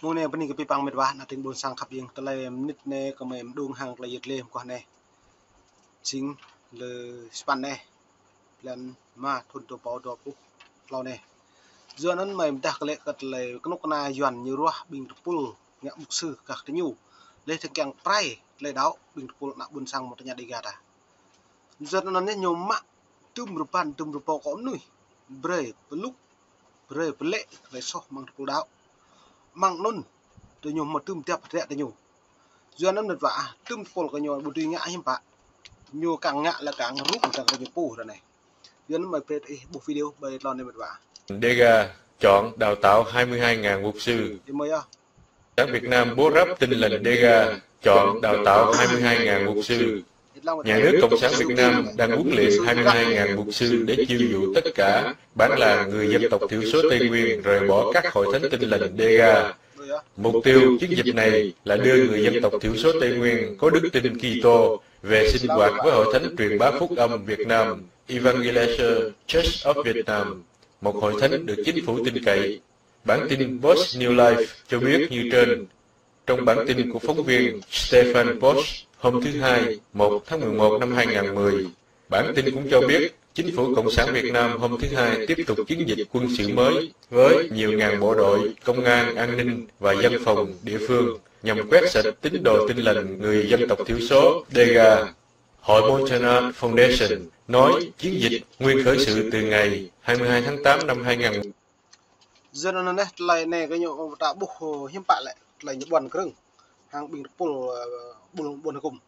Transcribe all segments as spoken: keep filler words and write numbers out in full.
Mơ̆ng anai bơni kơ abih bang met wa, ană tring ƀôn sang khăp ing, tơlơi mơnit anai kơ mơi mơđung hăng tơlơi yet lĕ mơguah anai. Sĭt lơ sơpăn anai, blan rơma thŭn dua rơbâo dua pluh klâo anai. Yua anŭn mơi pơdah kơ lĕ kơ tơlơi kơnuk kơna Yuan ñu ruah ƀing tơpul ngă mục sư kah tơ ñu. Leh tơkeng prai tơlơi đaŏ ƀing tơpul ană ƀôn sang mơ̆ tơña Dega ta. Yua anŭn ñu mă tŭm rơbăn tŭm rơbâo akŏ mơnuih. Brơi pơluk, brơi pơlĕ tơlơi soh amăng tơpul đaŏ. Amăng anŭn, tơ ñu mă tŭm tiap hrĕ tơ ñu. Yua anŭn met wa, tŭm tơpul kơ ñu ƀu dưi ngă hiư̆m pă. Ñu kăng ngă lĕ kăng rŭng kăng kơ ñu pô ră anai. Yua anŭn mơi brơi ih ƀuh video ƀơi tơlơi anai met wa. Dega chọn đào tạo hai mươi hai ngàn mục sư. Ih mơi yơh. Đảng Việt Nam bố ráp Tin Lành Dega chọn đào tạo hai mươi hai ngàn mục sư. Nhà nước Cộng sản Việt Nam đang huấn luyện hai mươi hai ngàn mục sư để chiêu dụ tất cả bản làng người dân tộc thiểu số Tây Nguyên rời bỏ các hội thánh Tin Lành Dega. Mục tiêu chiến dịch này là đưa người dân tộc thiểu số Tây Nguyên có đức tin Kitô về sinh hoạt với Hội Thánh Truyền bá Phúc âm Việt Nam, Evangelical Church of Việt Nam, một hội thánh được chính phủ tin cậy. Bản tin Post New Life cho biết như trên. Trong bản tin của phóng viên Stefan Post hôm thứ Hai, một tháng mười một năm hai ngàn mười, bản tin cũng cho biết chính phủ Cộng sản Việt Nam hôm thứ Hai tiếp tục chiến dịch quân sự mới với nhiều ngàn bộ đội, công an, an ninh và văn phòng địa phương nhằm quét sạch tín đồ Tin Lành người dân tộc thiểu số Dega. Hội Montagnard Foundation nói chiến dịch nguyên khởi sự từ ngày hai mươi hai tháng tám năm hai ngàn. Yua anŭn anai tơlơi anai kơ ñu ta ƀuh hiư̆m pă lĕ tơlơi ñu ƀuăn krơ̆ng hăng ƀing tơpul, ơ, ƀuôn, ƀuôn hơkŭm.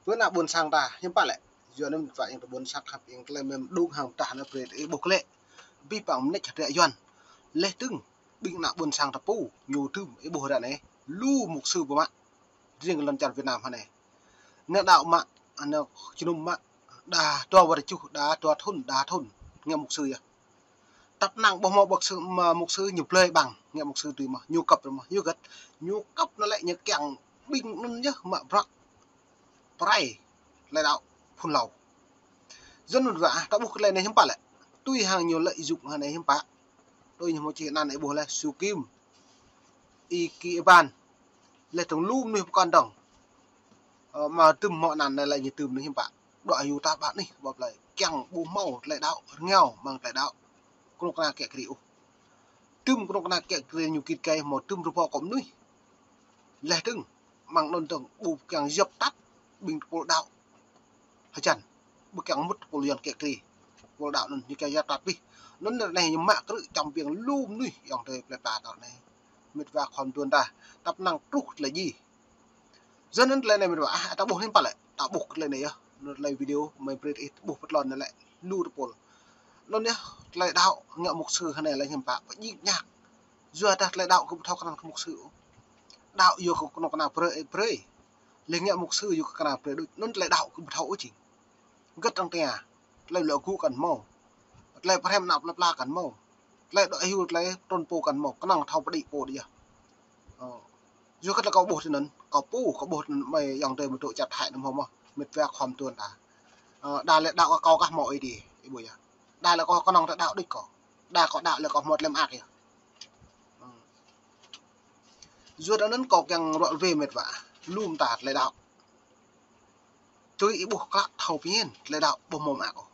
Pơ ană ƀôn sang ta hiư̆m pă lĕ. Yua anŭn met wa ing tơ ƀôn sang khăp ing tơlơi mơ̆ng mơđung hăng pơdah anai brơi ih ƀuh kơ lĕ. Abih bang mơneč hrĕ Yuan. Leh tơ̆ng ƀing ană ƀôn sang ta pô ñu tŭm ih ƀuh ră anai. Lu mục sư pơmă. Riêng lŏn čar Việt Nam hơnai. Ană đaŏ mă, ană jơnum mă, đa dua wơ̆t tơjuh, đa dua thŭn, đa thŭn, ngă mục sư yơh. Tăp năng ƀuh mơ̆ mục sư, mă mục sư ñu blơi ƀăng, ngă mục sư tui mơ̆, ñu kăp mơ̆, ñu gĕt, ñu kăp anŭn lĕ ñu kiăng ƀing anŭn yơh mă bruă prai, tơlơi đaŏ phŭn hlâo. Yua anŭn wa, ta ƀuh kơ tơlơi anai hiư̆m pă lĕ, tui hăng ñu lợi dụng hơnai hiư̆m pă, tui ñu mơ̆ čih anăn ih ƀuh lĕ, Su Kim, Y Ki Ban, leh tơ̆ng lu mơnuih pơkŏn dơ̆ng. Ơ, mă tŭm mơ̆ anăn anai lĕ ñu tŭm anai hiư̆m pă. Dŏ yu ta ƀă anih ƀă plơi. Kiăng ƀu hmâo tơlơi đaŏ, rơngiao amăng tơlơi đaŏ. Kơnuk kơna kiă kriê ôh. Tŭm kơnuk kơna kiă kriê ñu git gai hmâo tŭm rơbâo akŏ mơnuih. Leh tơ̆ng, amăng anŭn tơ̆ng ƀu kiăng yap tăt ƀing tơpul đaŏ. Hơjăn, ƀu kiăng mŭt tơpul Yuan kiă kriê. Tơpul đaŏ anŭn ñu kiăng yap tăt abih. Anŭn ră anai ñu mă krư̆ čăm ƀing lu mơnuih ayŏng adơi plơi pla ta ră anai. Met wa khŏm tuan ta, tăp năng truh tơlơi djai. Yua anŭn tơlơi anai met wa, ah, ta ƀuh hiư̆m pă lĕ, ta ƀuh tơlơi anai yơh. Anŭn tơlơi video mơi brơi ih ƀuh pơtlon anai lĕ, lu tơpul. Anŭn yơh, tơlơi đaŏ ngă mục sư hơnai lĕ hiư̆m pă, pơjing ñak. Yua dah tơlơi đaŏ kơ ƀu thâo kơnang kơ mục sư. Đaŏ yua kơ kơnuk kơna brơi, brơi. Leh ngă mục sư yua kơ kơnuk kơna brơi đôč. Anŭn tơlơi đaŏ kơ ƀu thâo ôh jing. Gĕt tăng tia. Tơlơi lŏ gŭ kăn hmâo. Tơlơi pơhrăm ană plơi pla kăn hmâo. Tơlơi dŏ hyu tơlơi trŭn pô kăn hmâo. Kơnang thâo pơđĭ pô đĭ yơh. Ơ. Yua kơ tơlơi kâo ƀuh tui anŭn. Kâo pô, kâo ƀuh tui anŭn mơi ayŏng adơi mơ̆ dŏ čar Thái anŭn hmâo mơ̆. Met wa khŏm tuan ta. Ơ, đa lĕ đaŏ kơ kâo kah hmâo ih đĭ. Ih ƀuh yơh. Đa lĕ kâo kơnang ta đaŏ đôč kâo. Đa kâo đaŏ lĕ kâo hmâo tơlơi mơak yơh. Ơ. Yua anŭn kâo kiăng ruă wê met wa. Lŏm ta tơlơi đaŏ. Tui ih ƀuh klă thâo pơmĭn, tơlơi đaŏ ƀu hmâo mơak ôh.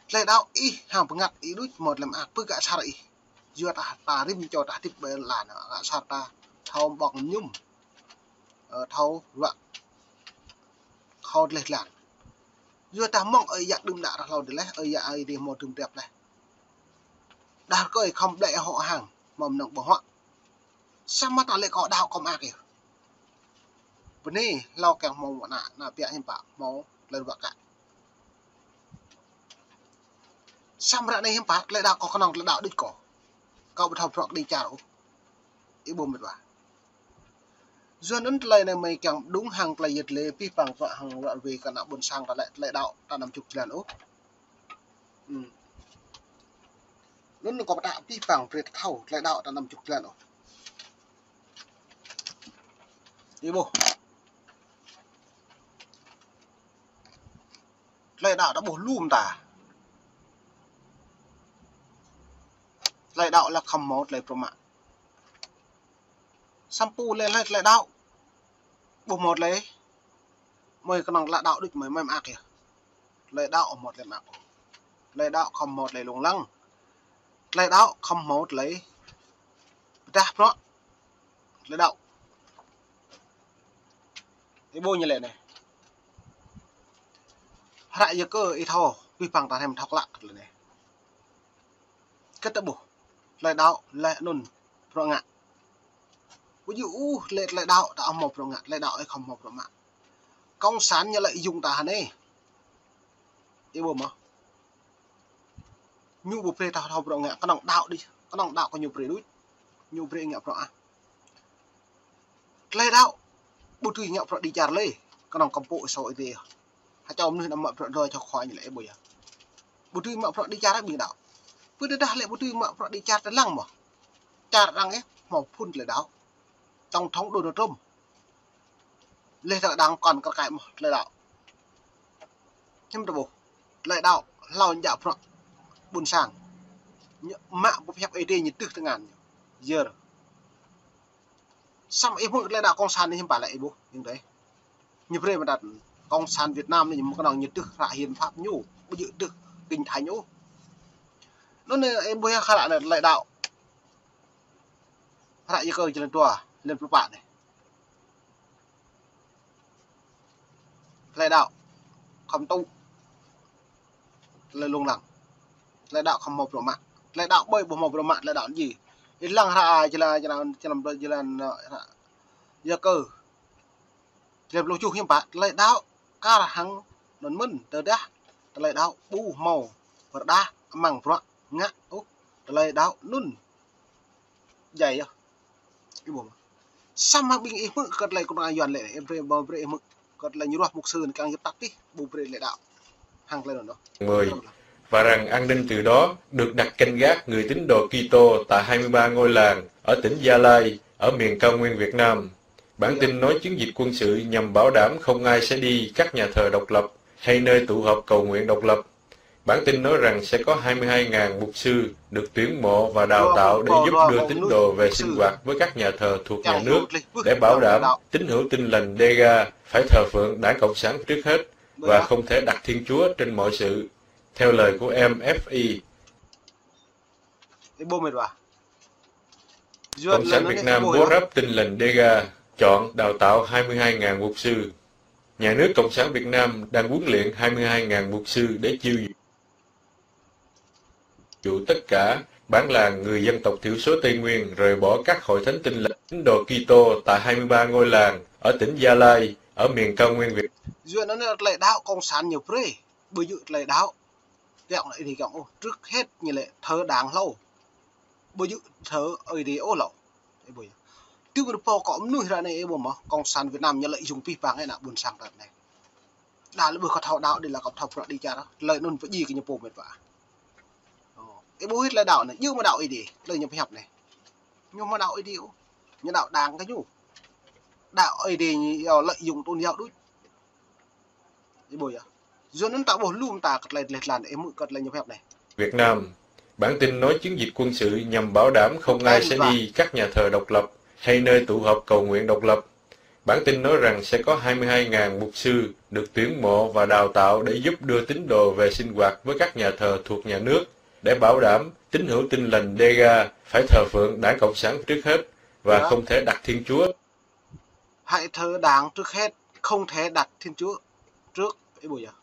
Tơlơi đaŏ ih hăng bơngăt ih đôč hmâo tơlơi mơak pơ gah asar ih. Yua ta, ta rĭm čô ta hơdip ƀơi lŏn anai, gah asar ta, thâo ƀơ̆ng mơñum, ơ, thâo ruă, thâo dleh dlan. Yua ta mơ̆ng ơi yă đưm đă rah hlâo dleh, ơi yă ơi adih hmâo tŭm tiap leh. Đah rơkơi khŏm blĕ hŏ hăng, hmâo mơnơ̆ng ƀơ̆ng huă. Samơ̆ ta lĕ kâo đaŏ kâo mơak yơh. Bơni, hlâo kiăng hmâo ană, ană biă hiư̆m pă, hmâo tơlơi ruă kă. Samơ̆ ră anai hiư̆m pă, tơlơi đaŏ kâo kơnang tơlơi đaŏ đôč kâo. Kâo ƀu thâo bruă kơđi čar ôh. Ih ƀuh met wa. Yua anŭn tơlơi anai mơi kiăng mơđung hăng tơlơi yet lĕ abih bang bruă hăng ruă wê kơ ană ƀôn sang ta lĕ tơlơi đaŏ ta anăm čŭk jơlan ôh. Hm. Anŭn kâo pơtă abih bang brơi ta thâo tơlơi đaŏ ta anăm čŭk jơlan ôh. Ih ƀuh. Tơlơi đaŏ ta ƀuh lŏm ta. Tơlơi đaŏ lĕ khŏm hmâo tơlơi pơmă. Samơ̆ lĕ, lĕ tơlơi đaŏ. Ƀu hmâo tơlơi. Mơi kơnơ̆ng tơlơi đaŏ đôč mơi, mơi mơak yơh. Tơlơi đaŏ hmâo tơlơi mơak. Tơlơi đaŏ khŏm hmâo tơlơi lông lăng. Tơlơi đaŏ khŏm hmâo tơlơi pơdah prŏ. Tơlơi đaŏ. Ih ƀuh ñu lĕ anai. Hră Yakơ ih thâo, pih păng ta hrăm thâo klă kơ tơlơi anai. Kơ ta ƀuh, tơlơi đaŏ lĕ anŭn prŏ ngă. Ƀu djơ̆ ôh lĕ tơlơi đaŏ ta hmâo prŏ ngă, tơlơi đaŏ ih khŏm hmâo prŏ mă. Cộng sản ñu lĕ yŭng ta hơnai. Ih ƀuh mơ̆. Ñu ƀu brơi ta thâo prŏ ngă, kơnơ̆ng đaŏ đĭ, kơnơ̆ng đaŏ kơ ñu brơi đôč. Ñu brơi ngă prŏ ah. Tơlơi đaŏ, ƀu dưi ngă prŏ đĭ čar lĕ, kơnơ̆ng kơmpŏk sô ih tê. Hơčâo mơnuih anăm mă prŏ dŏ čŏk khua ñu lĕ ih ƀuh yơh. Ƀu dưi mă prŏ đĭ čar ƀing đaŏ. Pơ tơdah lĕ ƀu dưi mă prŏ đĭ čar tơlăng mơ̆. Čar arăng ih, hmâo phun tơlơi đaŏ. Tổng thống Donald Trump. Lĕ tơlơi đaŏ kŏn kơ kai mơ̆ tơlơi đaŏ. Hiư̆m ta ƀuh. Tơlơi đaŏ, hlâo ñu djă prŏ. Ƀôn sang. Ñu mă ƀu pơhiăp ih tê ñu tưh tơngan ñu. Yơr. Samơ̆ ih hmư̆ tơlơi đaŏ cộng sản anai hiư̆m pă lĕ ih ƀuh, yơ̆ng tê. Ñu brơi mơ̆ đăt cộng sản Việt Nam anai ñu mơ̆ kơnơ̆ng ñu tưh hră hiến pháp ñu, ƀu djơ̆ tưh kinh thánh ñu. Anŭn anai ih ƀuh yơh khă lă anai tơlơi đaŏ. Hră Yakơ jơlan dua, jơlan pluh pă anai. Tơlơi đaŏ khŏm tŭ. Tơlơi lông lăng. Tơlơi đaŏ khŏm hmâo prŏ mă. Tơlơi đaŏ ƀơi ƀu hmâo prŏ mă tơlơi đaŏ ji. Ih lăng hră jơlan, jơlan, jơlan, jơlan, hră Yakơ. Jơlan pluh tơjuh hiư̆m pă, tơlơi đaŏ kar hăng anŭn mơ̆n, tơdah tơlơi đaŏ ƀu hmâo pơrơđah amăng prŏ ngă ôh, tơlơi đaŏ anŭn djai yơh. Ih ƀuh. Samơ̆ ƀing ih hmư̆ kơ tơlơi kơnung Yuan lĕ, ih brơi, ƀu brơi ih hmư̆ kơ tơlơi ñu ruah mục sư anai kiăng yŭp tăp tih, ƀu brơi tơlơi đaŏ. Hăng tơlơi anŭn đôč. Mười. Và rằng an ninh từ đó được đặt canh gác người tín đồ Kitô tại hai mươi ba ngôi làng ở tỉnh Gia Lai, ở miền Cao Nguyên Việt Nam. Bản tin nói chiến dịch quân sự nhằm bảo đảm không ai sẽ đi các nhà thờ độc lập hay nơi tụ họp cầu nguyện độc lập. Bản tin nói rằng sẽ có hai mươi hai ngàn mục sư được tuyển mộ và đào tạo để giúp đưa tín đồ về sinh hoạt với các nhà thờ thuộc nhà nước, để bảo đảm tín hữu Tin Lành Đêga phải thờ phượng Đảng Cộng sản trước hết và không thể đặt Thiên Chúa trên mọi sự, theo lời của M F I. Cộng sản Việt Nam bố rắp Tin Lành Đêga, chọn đào tạo hai mươi hai ngàn mục sư. Nhà nước Cộng sản Việt Nam đang huấn luyện hai mươi hai ngàn mục sư để chiêu dụ tất cả bản làng người dân tộc thiểu số Tây Nguyên rời bỏ các hội thánh Tin Lành, tín đồ Kitô tại hai mươi ba ngôi làng ở tỉnh Gia Lai, ở miền Cao Nguyên Việt. Yua anŭn tơlơi đaŏ cộng sản ñu brơi, ƀu djơ̆ tơlơi đaŏ. Kiăng lĕ ih dê kiăng ôh, trước hết ñu lĕ thờ đảng hlâo. Ƀu djơ̆ thờ ih dê ôh hlâo. Ih ƀuh yơh. Tui mơ̆n pô kơ mơnuih ră anai ih ƀuh mơ̆, cộng sản Việt Nam ñu lĕ yŭng pih păng ih ană ƀôn sang ră anai. Đa lĕ ƀuh kơ thâo đaŏ đĭ lă kơ thâo prăk đĭ čar, tơlơi anŭn pơjing kơ ñu pô mĕt wa. Ơ, ih ƀuh hĭ tơlơi đaŏ anai, djơ̆ mơ̆ đaŏ ih dê, tơlơi ñu pơhiăp anai. Ñu mơ̆ đaŏ ih dê ôh, ñu đaŏ đảng kơ ñu. Đaŏ ih dê ñu yua lĕ yŭng tôn giáo đôč. Ih ƀuh yơh. Yua anŭn ta ƀuh lŏm ta kơ tơlơi dleh dlan, ih hmư̆ kơ tơlơi ñu pơhiăp anai. Việt Nam, bản tin nói chiến dịch quân sự nhằm bảo đảm không ai sẽ đi các nhà thờ độc lập hay nơi tụ họp cầu nguyện độc lập. Bản tin nói rằng sẽ có hai mươi hai ngàn mục sư được tuyển mộ và đào tạo để giúp đưa tín đồ về sinh hoạt với các nhà thờ thuộc nhà nước, để bảo đảm tín hữu Tin Lành Đêga phải thờ phượng Đảng Cộng sản trước hết và không thể đặt Thiên Chúa. Hãy thờ đảng trước hết, không thể đặt Thiên Chúa trước. Ih ƀuh yơh.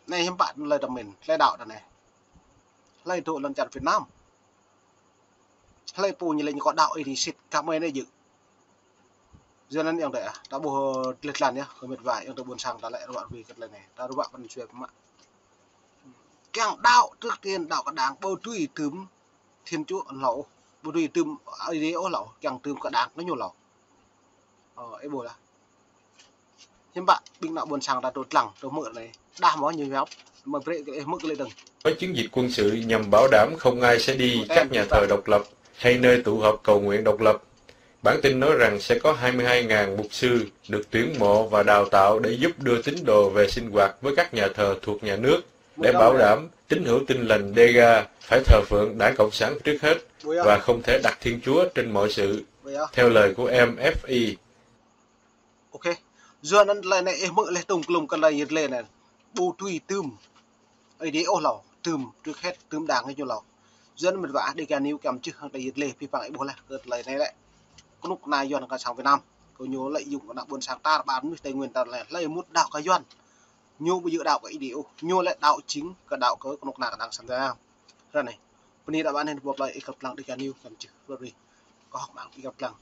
Anai hiư̆m pă tơlơi tơmen, tơlơi đaŏ tơ anai. Hlơi dŏ lŏn čar Việt Nam. Hlơi pô ñu lĕ ñu kơ đaŏ ih dê sĭt, kah mơi anai djơ̆. Yua anŭn yơh tơ ah, ta ƀuh dleh dlan yơh, kơ mĕt wa, yơh tơ ƀôn sang ta lĕ ruă ruai kơ tơlơi anai, ta ruă pơnjua mă. Kiăng đaŏ trước tiên đaŏ kơ đảng, ƀu dưi tơm Thiên Chúa hlâo, ƀu dưi tơm ih dê ôh hlâo, kiăng tơm kơ đảng kơ ñu hlâo. Ơ, ih ƀuh lah. Hiư̆m pă ƀing ană ƀôn sang ta tŭ lăng, tŭ hmư̆ anai. Đah mơ̆ ñu hiăp, mă brơi kơ ih hmư̆ kơ lĕ dơ̆ng. Có chiến dịch quân sự nhằm bảo đảm không ai sẽ đi các nhà thờ độc lập hay nơi tụ họp cầu nguyện độc lập. Bản tin nói rằng sẽ có hai mươi hai ngàn mục sư được tuyển mộ và đào tạo để giúp đưa tín đồ về sinh hoạt với các nhà thờ thuộc nhà nước, để bảo đảm tín hữu Tin Lành Đêga phải thờ phượng Đảng Cộng sản trước hết và không thể đặt Thiên Chúa trên mọi sự. theo lời của em F I. Ok. Yua anŭn tơlơi anai ih hmư̆ laih tơm klum kơ tơlơi yơh lĕ anai. Ƀu tui tơm. Ih djơ̆ ôh hlâo, tơm, trước hết tơm đảng ñu hlâo. Yua anŭn mĕt wa Dega News kiăng čih hăng tơlơi yơh lĕ, pih păng ih ƀuh laih kơ tơlơi anai lĕ. Kơnuk kơna Yuan kơ sang Việt Nam. Kơ ñu lợi dụng kơ ană ƀôn sang ta, ƀar mơnuih Tây Nguyên ta lĕ, hlơi mŭt đaŏ kơ Yuan. Ñu ƀu djơ̆ đaŏ kơ ih djơ̆ ôh. Ñu lĕ đaŏ chính kơ đaŏ kơ kơnuk kơna kơ sang Việt Nam. Ră anai. Bơni đa ƀan hên bôp tơlơi ih kăp lăng Dega News kiăng čih. Ră ruai. Kơ hŏk mơ̆ng ih kăp lăng.